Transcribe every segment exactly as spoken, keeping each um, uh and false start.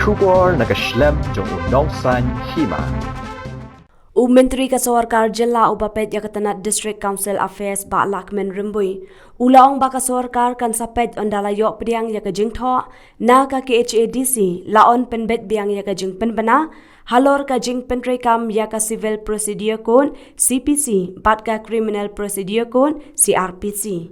Khubor na ka shlem jong u Nongsaiñ Hima. U Myntri ka Sorkar Jylla uba peit ïa ka tnat District Council Affairs Bah Lahkmen Rymbui u la ong ba ka sorkar kan sa peit ynda la ïoh pdiang ïa ka jingthoh na ka K H A D C, la yn pynbeit biang ïa ka jingpynbna halor ka jingpyntreikam ïa ka Civil Procedure Code, C P C, bad ka Criminal Procedure Code, C R P C.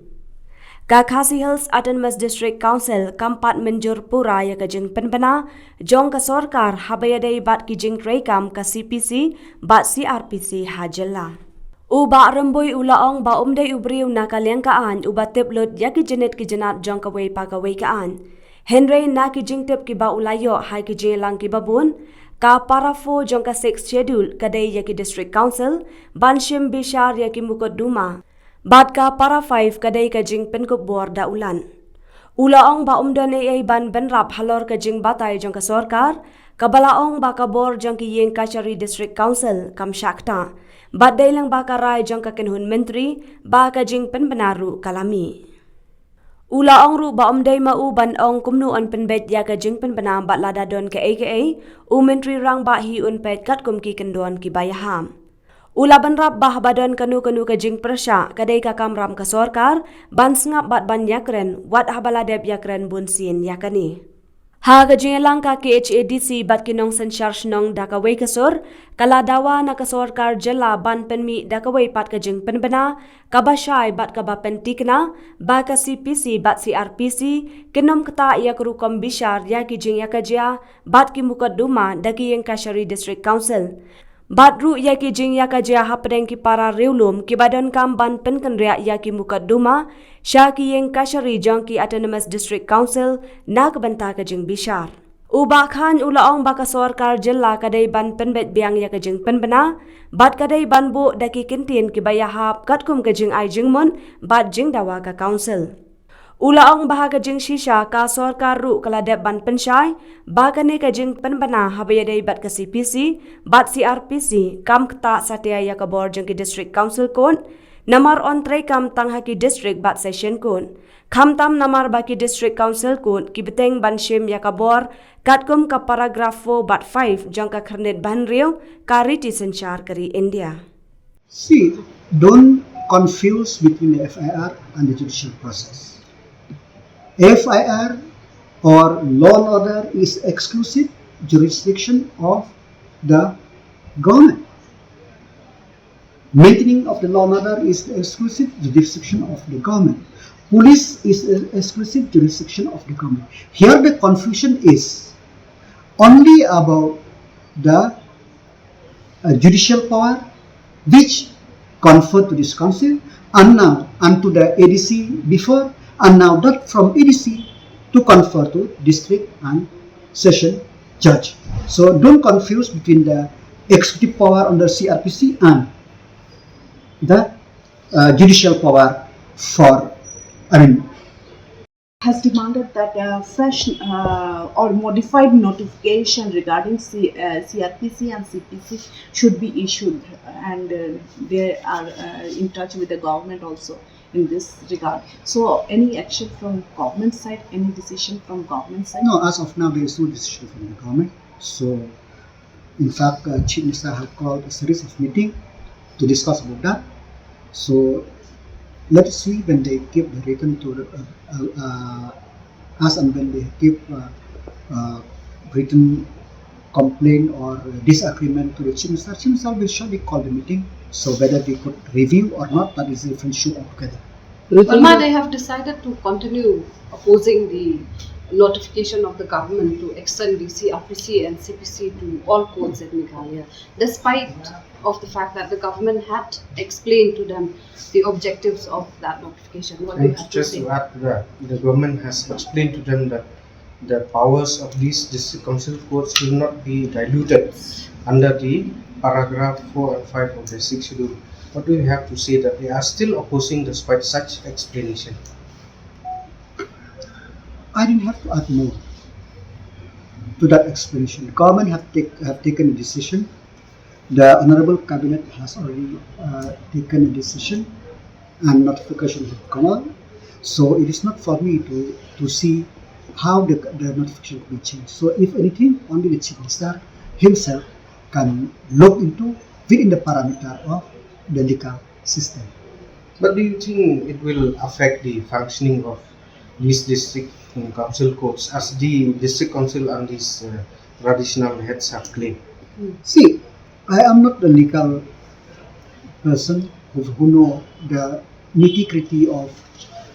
Ka Khasi Hills Autonomous District Council kam pat mynjur pura ïa ka jingpynbna jong ka sorkar haba ïadei bad ki jingtreikam ka C P C bad C R P C ha jylla. U Bah Rymbui u la ong ba um dei u briew na ka liang ka aiñ uba tip lut ïa ki jingit ki jingat jong kawei pa kawei ka aiñ. Hynrei na ki jingtip kiba u la ïoh ha ki jingïalang kiba bun, ka para four jong ka Sixth Schedule ka dei ïa ki District Council ban shim bishar ïa ki mukotduma. Bad ka para five ka dei ka jingpynkup bor da u Lad. U la ong ba um don ei ei ban bynrap halor ka jingbatai jong ka sorkar, kaba la ong ba ka bor jong ki ïing kashari District Council kam shah ktah. Bad dei lang ba ka rai jong ka kynhun myntri ba ka jingpynbna ruh ka la mih. U la ong ruh ba um dei ma u ban ong kumno yn pynbeit ïa ka jingpynbna bad lada don kaei kaei, u Myntri Rangbah hi un peit katkum ki kyndon kiba ïahap. U la bynrap ba haba don kano kano ka jingpyrshah ka dei ka kamram ka sorkar ban sngap bad ban ïakren, wat haba la dep ïakren bunsien ïa kane. Ha ka jingïalang ka K H A D C bad ki nongsynshar shnong da kawei ka sur, ka la dawa na ka sorkar jylla ban pynmih da kawei pat ka jingpynbna kaba shai bad kaba pynthikna ba ka C P C bad C R P C kin ym ktah ïa ka rukom bishar ïa ki jingïakajia bad ki mukotduma da ki ïing kashari District Council. Bad ruh ïa ki jingïakajia hapdeng ki para riewlum kiba donkam ban pynkynriah ïa ki mukotduma sha ki ïing kashari jong ki Autonomous District Council na ka bynta ka jingbishar. U Bah Chyne u la ong ba ka sorkar jylla ka dei ban pynbeit biang ïa ka jingpynbna bad ka dei ban buh da ki kyntien kiba ïahap katkum ka jingai jingmut bad jingdawa ka council. U la ong ba ha ka jingshisha ka sorkar ruh ka la dep ban pynshai ba kane ka jingpynbna haba ïadei bad ka C P C bad C R P C kam ktah satia ïa ka bor jong ki District Council Court, namar yn treikam tang ha ki District bad Session Court. Khamtam namar ba ki District Council Court ki bteng ban shim ïa ka bor katkum ka paragraph four bad five jong ka khyrnit ba hynriew ka riti synshar ka ri India. See, don't confuse between the F I R and the judicial process. F I R or law and order is exclusive jurisdiction of the government. Maintaining of the law and order is the exclusive jurisdiction of the government. Police is the exclusive jurisdiction of the government. Here the confusion is only about the uh, judicial power which conferred to this council and now unto the A D C before and now that from A D C to confer to district and session judge. So don't confuse between the executive power under C R P C and the uh, judicial power for, I mean, has demanded that a fresh uh, or modified notification regarding C- uh, C R P C and C P C should be issued, and uh, they are uh, in touch with the government also in this regard. So, any action from government side, any decision from government side? No, as of now, there is no decision from the government. So, in fact, uh, Chief Minister have called a series of meeting to discuss about that. So, let us see when they give the written to uh, uh, uh, us and when they give uh, uh, written complaint or disagreement to the Chief Minister, Chief Minister will surely call the meeting. So whether they could review or not, that is a different issue altogether. Verma, they have decided to continue opposing the notification of the government to extend the C R P C and C P C to all courts in Meghalaya, despite of the fact that the government had explained to them the objectives of that notification. What do you And have to just say? To add to that, the government has explained to them that the powers of these district council courts will not be diluted under the paragraph four and five of the sixth schedule. What do you have to say that they are still opposing despite such explanation? I didn't have to add more to that explanation. Government have, take, have taken a decision. The Honorable Cabinet has already uh, taken a decision and notification have come out. So it is not for me to, to see how the, the notification will be changed. So if anything, only the Chief Minister himself can look into within the parameter of the legal system. But do you think it will affect the functioning of these district council courts, as the district council and these uh, traditional heads have claimed? See, I am not the legal person who, who know the nitty gritty of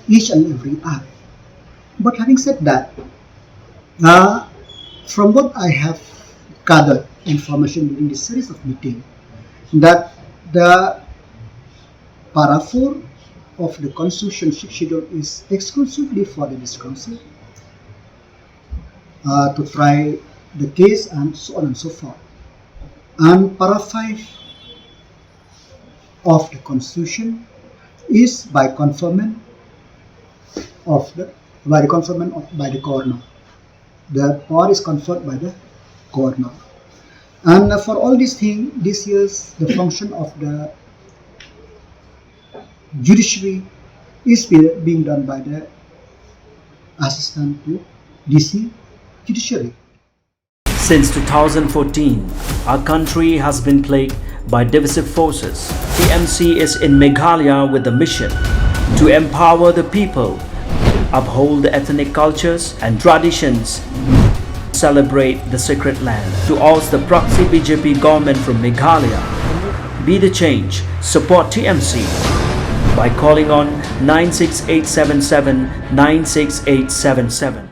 each and every act. But having said that, uh, from what I have gathered information during this series of meeting, that the para four of the constitution, Sixth Schedule, is exclusively for the district council uh, to try the case and so on and so forth. And para five of the constitution is by conferment of the by the conferment of, by the governor. The power is conferred by the governor. And uh, for all these things, this year's the function of the judiciary is be- being done by the assistant to D C judiciary. Since two thousand fourteen, our country has been plagued by divisive forces. T M C is in Meghalaya with the mission to empower the people, uphold the ethnic cultures and traditions, celebrate the sacred land. To oust the proxy B J P government from Meghalaya, be the change, support T M C by calling on nine six eight seven seven nine six eight seven seven.